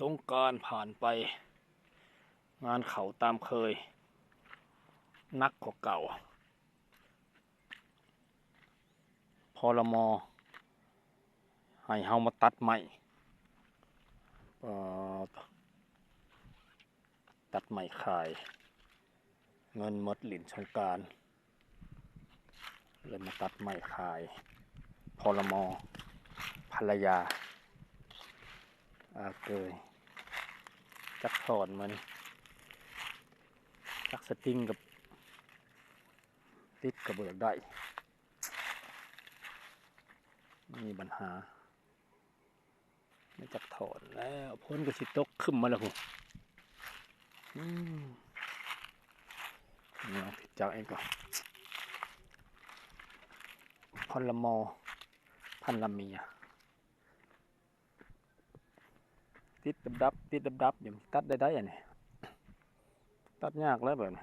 ສງການຜ່ານໄປ ງານເຂົ້າຕາມເຄີຍ ໜັກກວ່າເກົ່າ. ພລມ ໃຫ້ເຮົາມາຕັດໄມ້ ປາດ ຕັດໄມ້ຂາຍ ເງິນໝົດຫຼິ້ນສົງການ ເລີຍມາຕັດໄມ້ຂາຍ. ພລມ ພັນລະຍາ ອາເກີຍ ຈັກຖອນມັນ ຈັກສະຕິງກັບຕິດກໍບໍ່ຢາກໄດ້ ມີບັນຫາ. ມາຈັກຖອນແລ້ວ ຝົນກໍຊິຕົກຄຶ້ມມາແລ້ວພຸ້ນ. ອືມ ເອົາຕິດຈັກເອງກໍ ພລມ ພັນລະເມຍ ຕິດດັບໆ ຕິດດັບໆຢູ່ ຕັດໄດ້ໃດອັນນີ້ ຕັດຍາກແລ້ວແບບນີ້.